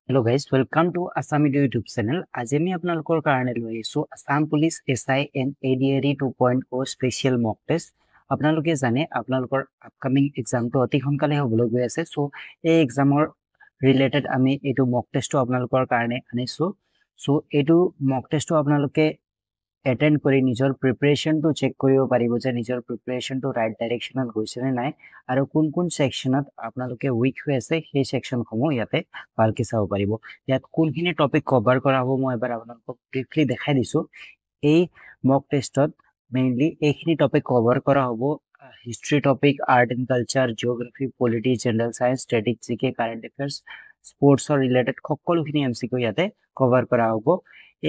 Hello guys, welcome to Assam YouTube channel. আজি আমি আপোনালোকৰ কাৰণে লৈ আহিছোঁ Assam Police SI and ADRE 2.0 special mock test. আপোনালোকে জানে, আপোনালোকৰ আপকামিং এক্সামটো অতি সোনকালে হ'বলৈ গৈ আছে। চ' এই এক্সামৰ ৰিলেটেড আমি এইটো মক টেষ্টটো আপোনালোকৰ কাৰণে আনিছোঁ। চ' এইটো মক টেষ্টটো আপোনালোকে এটেণ্ড কৰি নিজৰ প্ৰিপেৰেশ্যনটো চেক কৰিব পাৰিব যে নিজৰ প্ৰিপেৰেশ্যনটো ৰাইট ডাইৰেকশ্যনত গৈছে নে নাই আৰু কোন কোন ছেকশ্যনত আপোনালোকে উইক হৈ আছে, সেই ছেকশ্যনসমূহ ইয়াতে ভালকৈ চাব পাৰিব। ইয়াত কোনখিনি টপিক কভাৰ কৰা হ'ব, মই এবাৰ আপোনালোকক ব্ৰিফলি দেখাই দিছোঁ। এই মক টেষ্টত মেইনলি এইখিনি টপিক কভাৰ কৰা হ'ব: history topic, art and culture, geography, polity, general science, static GK, current affairs, স্পৰ্টছৰ related সকলোখিনি এমচিকিউ ইয়াতে কভাৰ কৰা হ'ব।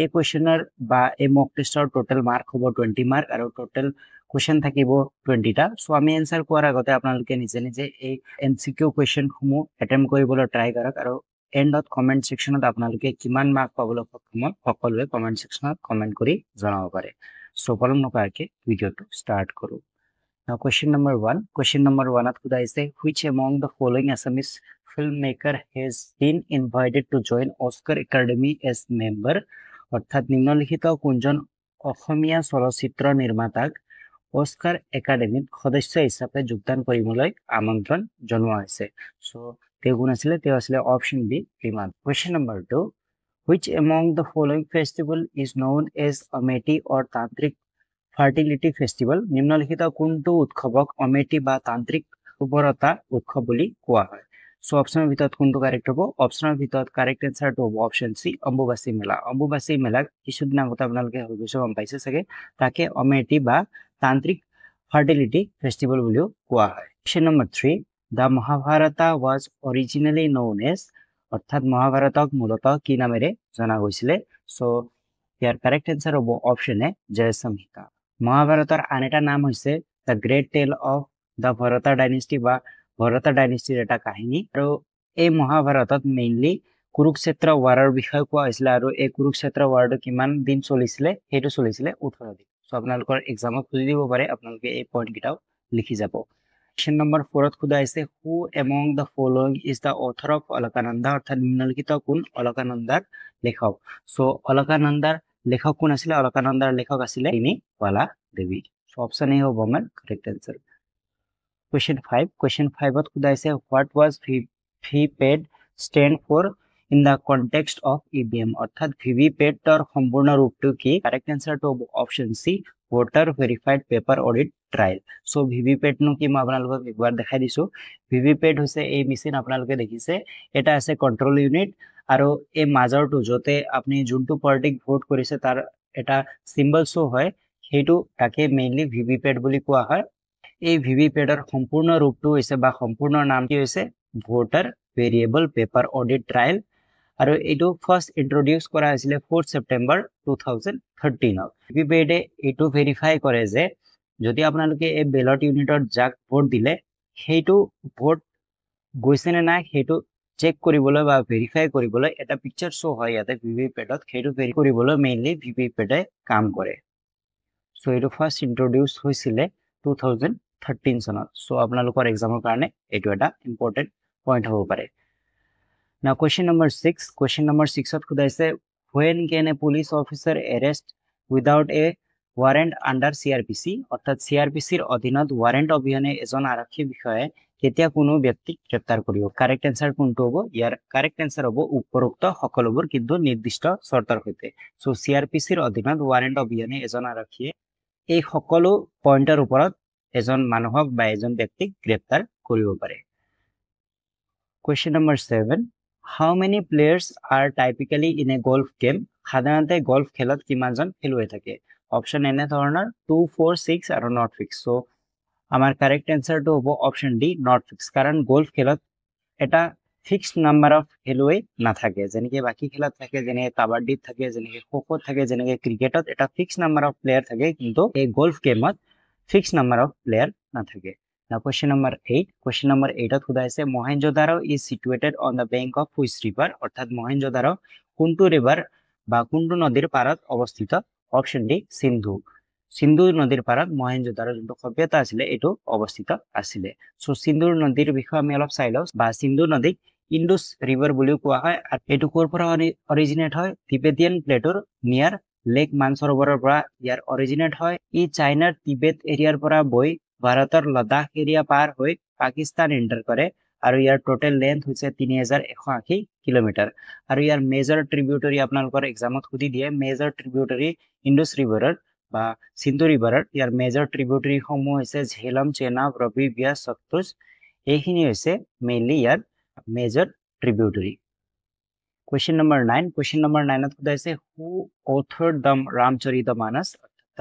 এই কুৱেশ্যনৰ বা এই মক টেষ্টৰ টোটেল মাৰ্ক হ'ব 20 মাৰ্ক আৰু টোটেল কুৱেশ্যন থাকিব 20টা। চ' আমি এনচাৰ কোৱাৰ আগতে আপোনালোকে নিজে নিজে এই এমচিকিউ কুৱেশ্যনসমূহ এটেম্প কৰিবলৈ ট্ৰাই কৰক আৰু এণ্ডত কমেণ্ট ছেকশ্যনত আপোনালোকে কিমান মাৰ্ক পাবলৈ সক্ষম হ'ল, সকলোৱে কমেণ্ট ছেকশ্যনত কমেণ্ট কৰি জনাব পাৰে। চ' পলম নকৰাকৈ ভিডিঅ'টো ষ্টাৰ্ট কৰোঁ। Question number 1. Question number ওৱানত সোধা হৈছে, which among the following Assamese film maker has been invited to join Oscar Academy as member? অৰ্থাৎ নিম্নলিখিত কোনজন অসমীয়া চলচ্চিত্ৰ নিৰ্মাতাক অস্কাৰ একাডেমীত সদস্য হিচাপে যোগদান কৰিবলৈ আমন্ত্ৰণ জনোৱা হৈছে? চ' তেওঁ কোন আছিলে? তেওঁ আছিলে option B, Rima. Question number 2, which among the following festival is known as Ameti or Tantric fertility festival? নিম্নলিখিত কোনটো উৎসৱক অমেটি বা তান্ত্ৰিক উৰ্বৰতা উৎসৱ বুলি কোৱা হয়? চ' অপশ্যনৰ ভিতৰত কোনটো কাৰেক্ট হ'ব? অপশ্যনৰ ভিতৰত কাৰেক্ট এনচাৰটো হ'ব অপশ্যন চি, অম্বুবাচী মেলা। অম্বুবাচী মেলাক কিছুদিন আগতে আপোনালোকে হৈ গৈছে, গম পাইছে চাগে, তাকে অমেটি বা তান্ত্ৰিক ফাৰ্টিলিটি ফেষ্টিভেল বুলিও কোৱা হয়। Question number 3, the Mahabharata was originally known as? অৰ্থাৎ মহাভাৰতক মূলতঃ কি নামেৰে জনা গৈছিলে? চ' ইয়াৰ কাৰেক্ট এনচাৰ হ'ব অপশ্যন এ, জয় সংহিতা। মহাভাৰতৰ আন এটা নাম হৈছে the great tale of the Bharata dynasty বা ভৰতা ডাইনেষ্টিৰ এটা কাহিনী। আৰু এই মহাভাৰতত মেইনলি কুৰুক্ষেত্ৰ ৱাৰৰ বিষয়ে কোৱা হৈছিলে। আৰু এই কুৰুক্ষেত্ৰ ৱাৰটো কিমান দিন চলিছিলে? সেইটো চলিছিলে 18 দিন। চ' আপোনালোকৰ এক্সামত সুধি দিব পাৰে, আপোনালোকে এই পইণ্টকেইটাও লিখি যাব। কুৱেশ্যন নম্বৰ ফ'ৰত সোধা হৈছে, who among the following is the author of Alaknanda? অৰ্থাৎ নিম্নলিখিত কোন অলকানন্দাৰ লেখক? চ' অলকানন্দাৰ লেখক কোন আছিলে? অলকানন্দাৰ লেখক আছিলে বালা দেৱী। চ' অপশ্যন এ হ'ব আমাৰ correct answer. Question 5. Question ফাইভত সোধাইছে, what was VVPAT stand for in the context of EVM? অৰ্থাৎ ভি ভি পেডৰ সম্পূৰ্ণ ৰূপটো কি? কাৰেক্ট এনচাৰটো হ'ব option C, voter verified paper audit trail. So V V পেডনো কি, মই আপোনালোকক একবাৰ দেখাই দিছোঁ। ভি ভি পেড হৈছে এই মেচিন, আপোনালোকে দেখিছে, এটা আছে কণ্ট্ৰল ইউনিট আৰু এই মাজৰটো, য'তে আপুনি যোনটো পাৰ্টিক ভোট কৰিছে তাৰ এটা চিম্বল শ্ব' হয়, সেইটো তাকে মেইনলি ভি ভি পেড বুলি কোৱা হয়। এই ভি ভি পেডৰ সম্পূৰ্ণ ৰূপটো হৈছে বা সম্পূৰ্ণ নাম কি হৈছে voter variable paper audit trail. আৰু এইটো ফাৰ্ষ্ট ইন্ট্ৰডিউচ কৰা হৈছিলে 4 ছেপ্টেম্বৰ 2013ত। ভি ভি পেডে এইটো ভেৰিফাই কৰে যে যদি আপোনালোকে এই বেলট ইউনিটত যাক ভোট দিলে, সেইটো ভোট গৈছে নে নাই, সেইটো চেক কৰিবলৈ বা ভেৰিফাই কৰিবলৈ এটা পিকচাৰ শ্ব' হয় ইয়াতে ভি ভি পেডত। সেইটো ভেৰি কৰিবলৈ মেইনলি ভি ভি পেডে কাম কৰে। চ' এইটো ফাৰ্ষ্ট ইন্ট্ৰডিউচ হৈছিলে 2013 চনত। চ' আপোনালোকৰ এক্সামৰ কাৰণে এইটো এটা ইম্পৰ্টেণ্ট পইণ্ট হ'ব পাৰে। Now question number 6. Question number ছিক্সত সোধাইছে, when can a police officer arrest without a warrant under CrPC? অৰ্থাৎ চিআৰপিচিৰ অধীনত ৱাৰেণ্ট অবিহনে এজন আৰক্ষী বিষয়াই কেতিয়া কোনো ব্যক্তিক গ্ৰেপ্তাৰ কৰিব? কাৰেক্ট এনচাৰ কোনটো হ'ব? ইয়াৰ কাৰেক্ট এনচাৰ হ'ব উপৰোক্ত সকলোবোৰ, কিন্তু নিৰ্দিষ্ট চৰ্তৰ সৈতে। চ' চিআৰপিচিৰ অধীনত ৱাৰেণ্ট অবিহনে এজন আৰক্ষীয়ে এই সকলো পইণ্টৰ ওপৰত এজন মানুহক বা এজন ব্যক্তিক গ্ৰেপ্তাৰ কৰিব পাৰে। Question number 7, how many players are typically in a golf game? সাধাৰণতে গল্ফ খেলত কিমানজন খেলুৱৈ থাকে? অপশ্যন এনেধৰণৰ টু, ফ'ৰ, ছিক্স আৰু not fix. চ' আমাৰ কাৰেক্ট এনচাৰটো হ'ব অপশ্যন ডি, not fix. কাৰণ গল্ফ খেলত এটা ফিক্সড নাম্বাৰ অফ খেলুৱৈ নাথাকে, যেনেকে বাকী খেলত থাকে, যেনেকে কাবাডীত থাকে, যেনেকে খো খোত থাকে, যেনেকে ক্ৰিকেটত এটা ফিক্স নাম্বাৰ অফ প্লেয়াৰ থাকে। কিন্তু এই গল্ফ গেমত ফিক্স নাম্বাৰ অফ প্লেয়াৰ নাথাকে। Now question number 8. Question number 8ত সোধাইছে, Mohenjodaro is situated on the bank of which river? অৰ্থাৎ মহেঞ্জোদাৰো কোনটো ৰিভাৰ বা কোনটো নদীৰ পাৰত অৱস্থিত? Option D, Sindhu. Sindhu নদীৰ পাৰত মহেঞ্জোদাৰো যোনটো সভ্যতা আছিলে, এইটো অৱস্থিত আছিলে। চ' সিন্ধু নদীৰ বিষয়ে আমি অলপ চাই লওঁ বা সিন্ধু নদীক ইণ্ডুছ ৰিভাৰ বুলিও কোৱা হয়। আৰু এইটো ক'ৰ পৰা অৰিজিনেট হয়? তিবেতিয়ান প্লেটোৰ নিয়াৰ লেক মানসৰোবৰৰ পৰা ইয়াৰ অৰিজিনেট হয়। ই চাইনাৰ তিবেত এৰিয়াৰ পৰা বৈ ভাৰতৰ লাডাখ এৰিয়া পাৰ হৈ পাকিস্তান এণ্টাৰ কৰে আৰু ইয়াৰ টোটেল লেন্থ হৈছে 3180 কিলোমিটাৰ। আৰু ইয়াৰ মেজৰ ট্ৰিবিউটৰী আপোনালোকৰ এক্সামত সুধি দিয়ে, মেজৰ ট্ৰিবিউটৰী ইণ্ডুছ ৰিভাৰৰ বা সিন্ধু ৰিভাৰৰ ইয়াৰ মেজৰ ট্ৰিবিউটৰীসমূহ হৈছে ঝেলম, চেনাব, ৰবি, বিয়াছ, সতলুজ। এইখিনি হৈছে mainly year major tributary. Question number 9, question number 9ত সোধাইছে who authored the Ramcharit Manas?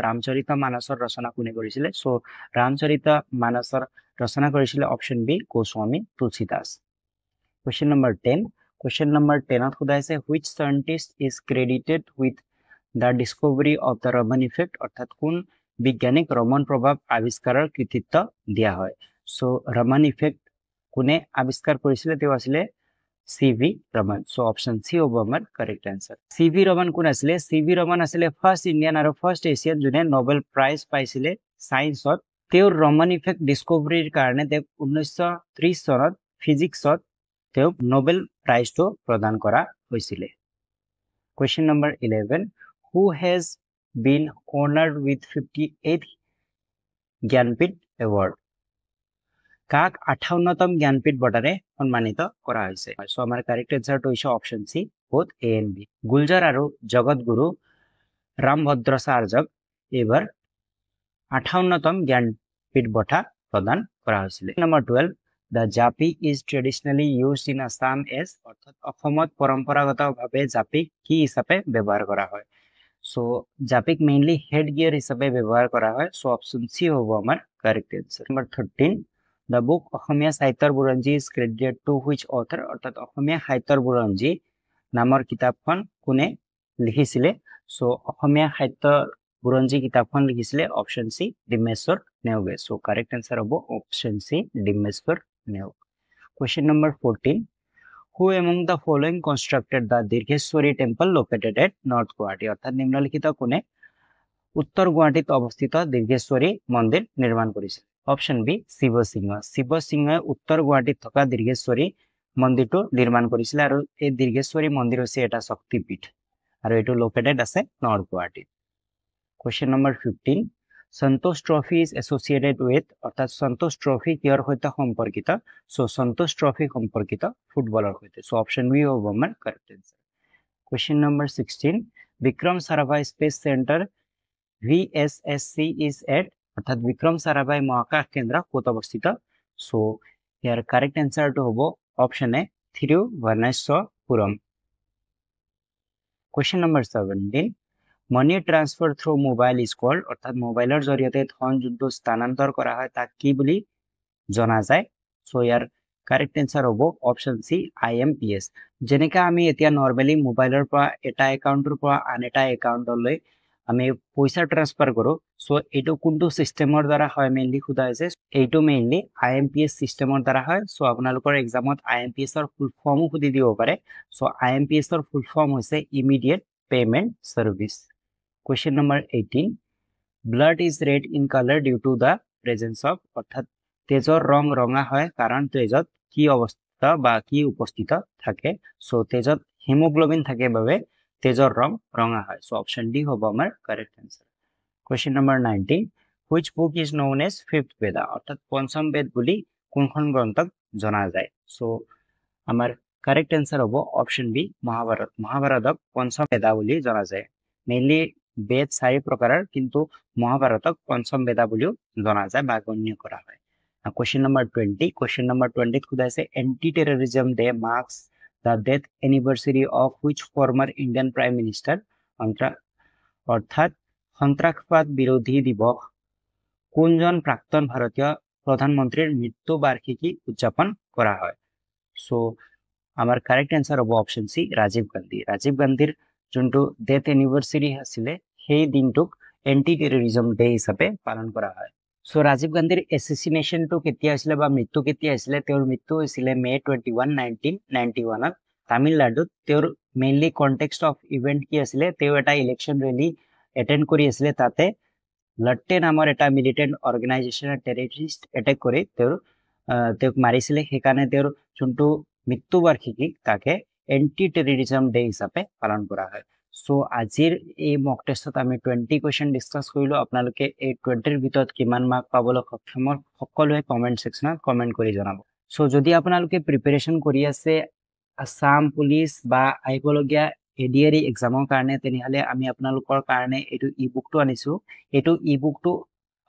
Ramcharit মানসৰ ৰচনা কোনে কৰিছিলে? চ' ৰামচৰিত মানসৰ ৰচনা কৰিছিলে option B Goswami Tulsidas. Question number 10, question number 10ত সোধাইছে which scientist is credited with the discovery of the Raman effect? অৰ্থাৎ কোন বিজ্ঞানীক ৰমন প্ৰভাৱ আৱিষ্কাৰৰ কৃতিত্ব দিয়া হয়? চ' ৰমন ইফেক্ট কোনে আৱিষ্কাৰ কৰিছিলে? তেওঁ আছিলে C V Raman. So option C হ'ব আমাৰ correct answer. C V Raman কোন আছিলে? চি ভি ৰমন আছিলে ফাৰ্ষ্ট ইণ্ডিয়ান আৰু ফাৰ্ষ্ট এছিয়ান যোনে নবেল প্ৰাইজ পাইছিলে চায়েন্সত। তেওঁৰ ৰমন ইফেক্ট ডিস্কভাৰীৰ কাৰণে তেওঁক 1930 চনত ফিজিক্সত তেওঁক নবেল প্ৰাইজটো প্ৰদান কৰা হৈছিলে। Question number 11, who has been honoured with 58 Jnanpith award? কাক 58তম জ্ঞানপীঠ বঁটাৰে সন্মানিত কৰা হৈছে? চ' আমাৰ কাৰেক্ট এনচাৰটো হৈছে option C, both A and B. Gulzar আৰু জগতগুৰু ৰামভদ্ৰাচাৰ্যক এইবাৰ 58তম জ্ঞানপীঠ বঁটা প্ৰদান কৰা হৈছিলে। Number 12, the japi is traditionally used in Assam as? অৰ্থাৎ অসমত পৰম্পৰাগতভাৱে জাপিক কি হিচাপে ব্যৱহাৰ কৰা হয়? চ' জাপিক মেইনলি হেড গিয়াৰ হিচাপে ব্যৱহাৰ কৰা হয়। চ' অপশ্যন চি হ'ব আমাৰ correct answer. Number 13, the book Asomiya Sahityor Buranji is credited to which author? অৰ্থাৎ অসমীয়া সাহিত্যৰ বুৰঞ্জী নামৰ কিতাপখন কোনে লিখিছিলে? চ' অসমীয়া সাহিত্যৰ বুৰঞ্জী কিতাপখন লিখিছিলে অপশ্যন চি ডিম্বেশ্বৰ নেওগে। চ' কাৰেক্ট এনচাৰ হ'ব option C Dimbeswar Neog. Question number 14, who among the following constructed the Dirgheswari temple located at North Guwahati? অৰ্থাৎ নিম্নলিখিত কোনে উত্তৰ গুৱাহাটীত অৱস্থিত দীৰ্ঘেশ্বৰী মন্দিৰ নিৰ্মাণ কৰিছিল? Option B Shiva Singha. শিৱসিংহই উত্তৰ গুৱাহাটীত থকা দীৰ্ঘেশ্বৰী মন্দিৰটো নিৰ্মাণ কৰিছিলে আৰু এই দীৰ্ঘেশ্বৰী মন্দিৰ হৈছে এটা শক্তিপীঠ আৰু এইটো লোকেটেড আছে নৰ্থ গুৱাহাটীত। Question number 15, Santosh trophy is associated with? অৰ্থাৎ সন্তোষ ট্ৰফি কিহৰ সৈতে সম্পৰ্কিত? চ' সন্তোষ ট্ৰফি সম্পৰ্কিত ফুটবলৰ সৈতে। চ' অপশ্যন বি হ'ব আমাৰ correct answer. Question number 16, Vikram Sarabhai space centre VSSC is at? অৰ্থাৎ বিক্ৰম সাৰাভাই মহাকাশ কেন্দ্ৰ ক'ত অৱস্থিত? চ' ইয়াৰ কাৰেক্ট এনচাৰটো হ'ব option A Thiruvananthapuram. Question number 17, money transfer through mobile is called? অৰ্থাৎ মোবাইলৰ জৰিয়তে ধন যোনটো স্থানান্তৰ কৰা হয় তাক কি বুলি জনা যায়? চ' ইয়াৰ কাৰেক্ট এনচাৰ হ'ব option C IMPS। যেনেকা আমি এতিয়া নৰ্মেলি মোবাইলৰ পৰা এটা একাউণ্টৰ পৰা আন এটা একাউণ্টলৈ আমি পইচা ট্ৰান্সফাৰ কৰোঁ, চ' এইটো কোনটো চিষ্টেমৰ দ্বাৰা হয় মেইনলি সোধা হৈছে। এইটো মেইনলি IMPS চিষ্টেমৰ দ্বাৰা হয়। চ' আপোনালোকৰ এক্সামত IMPS-ৰ ফুল ফৰ্মো সুধি দিব পাৰে। চ' IMPS-ৰ ফুল ফৰ্ম হৈছে immediate payment service. Question number 18, blood is red in colour due to the presence of? অৰ্থাৎ তেজৰ ৰং ৰঙা হয় কাৰণ তেজত কি অৱস্থা বা কি উপস্থিত থাকে? চ' তেজত হিমোগ্ল'বিন থাকে বাবে তেজৰ ৰং ৰঙা হয়। চ' অপশ্যন ডি হ'ব আমাৰ correct answer. Question number 19, which book is known as fifth Veda? অৰ্থাৎ পঞ্চম বেদ বুলি কোনখন গ্ৰন্থক জনা যায়? চ' আমাৰ কাৰেক্ট এনচাৰ হ'ব অপশ্যন বি মহাভাৰত। মহাভাৰতক পঞ্চম বেদা বুলি জনা যায়। মেইনলি বেদ চাৰি প্ৰকাৰৰ, কিন্তু মহাভাৰতক পঞ্চম বেদা বুলিও জনা যায় বা গণ্য কৰা হয়। Question number 20, question number 20ত সোধাইছে anti terrorism day marks the death anniversary of which former Indian prime minister? অৰ্থাৎ সন্ত্ৰাসবাদ বিৰোধী দিৱস কোনজন প্ৰাক্তন ভাৰতীয় প্ৰধানমন্ত্ৰীৰ মৃত্যু বাৰ্ষিকী উদযাপন কৰা হয়? চ' আমাৰ কাৰেক্ট এনচাৰ হ'ব অপশ্যন চি ৰাজীৱ গান্ধী। ৰাজীৱ গান্ধীৰ যোনটো ডেথ এনিভাৰ্চাৰী আছিলে সেই দিনটোক এণ্টি টেৰৰিজম ডে হিচাপে পালন কৰা হয়। চ' ৰাজীৱ গান্ধীৰ এছেচিনেশ্যনটো কেতিয়া হৈছিলে বা মৃত্যু কেতিয়া হৈছিলে? তেওঁৰ মৃত্যু হৈছিলে May 21, 1991ত তামিলনাডুত। তেওঁৰ মেইনলি কণ্টেক্সট অফ ইভেণ্ট কি আছিলে? তেওঁ এটা ইলেকশ্যন ৰেলী এটেণ্ড কৰি আছিলে, তাতে লট্টে নামৰ এটা মিলিটেণ্ট অৰ্গেনাইজেশ্যনৰ টেৰৰিষ্ট এটেক কৰি তেওঁক মাৰিছিলে। সেইকাৰণে তেওঁৰ যোনটো মৃত্যুবাৰ্ষিকী, তাকে এণ্টি টেৰৰিজম ডে হিচাপে পালন কৰা হয়। চ' আজিৰ এই মক টেষ্টত আমি 20 কুৱেশ্যন ডিছকাছ কৰিলোঁ। আপোনালোকে এই 20ৰ ভিতৰত কিমান মাৰ্ক পাবলৈ সক্ষম, সকলোৱে কমেণ্ট ছেকশ্যনত কমেণ্ট কৰি জনাব। চ' যদি আপোনালোকে প্ৰিপেৰেশ্যন কৰি আছে আছাম পুলিচ বা আহিবলগীয়া এডিআৰই এক্সামৰ কাৰণে, তেনেহ'লে আমি আপোনালোকৰ কাৰণে এইটো ই বুকটো আনিছোঁ। এইটো ই বুকটো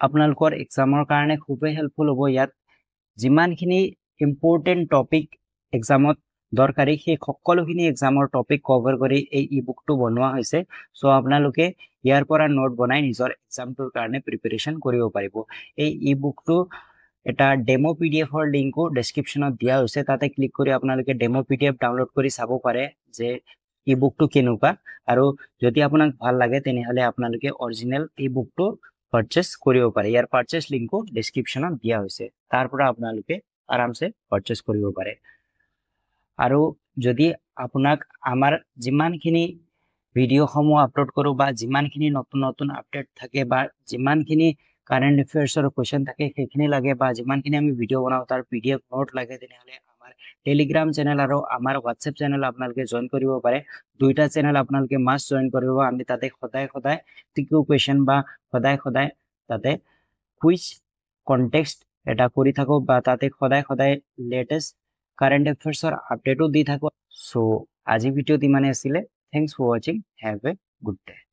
আপোনালোকৰ এক্সামৰ কাৰণে খুবেই হেল্পফুল হ'ব। ইয়াত যিমানখিনি ইম্পৰ্টেণ্ট টপিক এক্সামত দৰকাৰী, সেই সকলোখিনি এক্সামৰ টপিক কভাৰ কৰি এই ই বুকটো বনোৱা হৈছে। চ' আপোনালোকে ইয়াৰ পৰা নোট বনাই নিজৰ এক্সামটোৰ কাৰণে প্ৰিপেৰেশ্যন কৰিব পাৰিব। এই ই বুকটো এটা ডেম' পিডিএফৰ লিংকো ডেছক্ৰিপশ্যনত দিয়া হৈছে। তাতে ক্লিক কৰি আপোনালোকে ডেম' পিডিএফ ডাউনলোড কৰি চাব পাৰে যে ই বুকটো কেনেকুৱা, আৰু যদি আপোনাক ভাল লাগে, তেনেহ'লে আপোনালোকে অৰিজিনেল ই বুকটো পাৰচেছ কৰিব পাৰে। ইয়াৰ পাৰচেছ লিংকো ডেছক্ৰিপশ্যনত দিয়া হৈছে, তাৰ পৰা আপোনালোকে আৰামছে পাৰচেছ কৰিব পাৰে। আৰু যদি আপোনাক আমাৰ যিমানখিনি ভিডিঅ'সমূহ আপলোড কৰোঁ বা যিমানখিনি নতুন নতুন আপডেট থাকে বা যিমানখিনি কাৰেণ্ট এফেয়াৰ্ছৰ কুৱেশ্যন থাকে সেইখিনি লাগে, বা যিমানখিনি আমি ভিডিঅ' বনাওঁ তাৰ পিডিএফ নোট লাগে, তেনেহ'লে আমাৰ টেলিগ্ৰাম চেনেল আৰু আমাৰ হোৱাটছএপ চেনেল আপোনালোকে জইন কৰিব পাৰে। দুইটা চেনেল আপোনালোকে মাষ্ট জইন কৰিব। আমি তাতে সদায় সদায় টিকিউ কুৱেশ্যন বা সদায় সদায় তাতে কুইজ কণ্টেষ্ট এটা কৰি থাকোঁ বা তাতে সদায় সদায় লেটেষ্ট কাৰেণ্ট এফেয়াৰ্ছৰ আপডেটো দি থাকোঁ। চ' আজি ভিডিঅ'ত ইমানেই আছিলে। Thanks for watching, have a good day.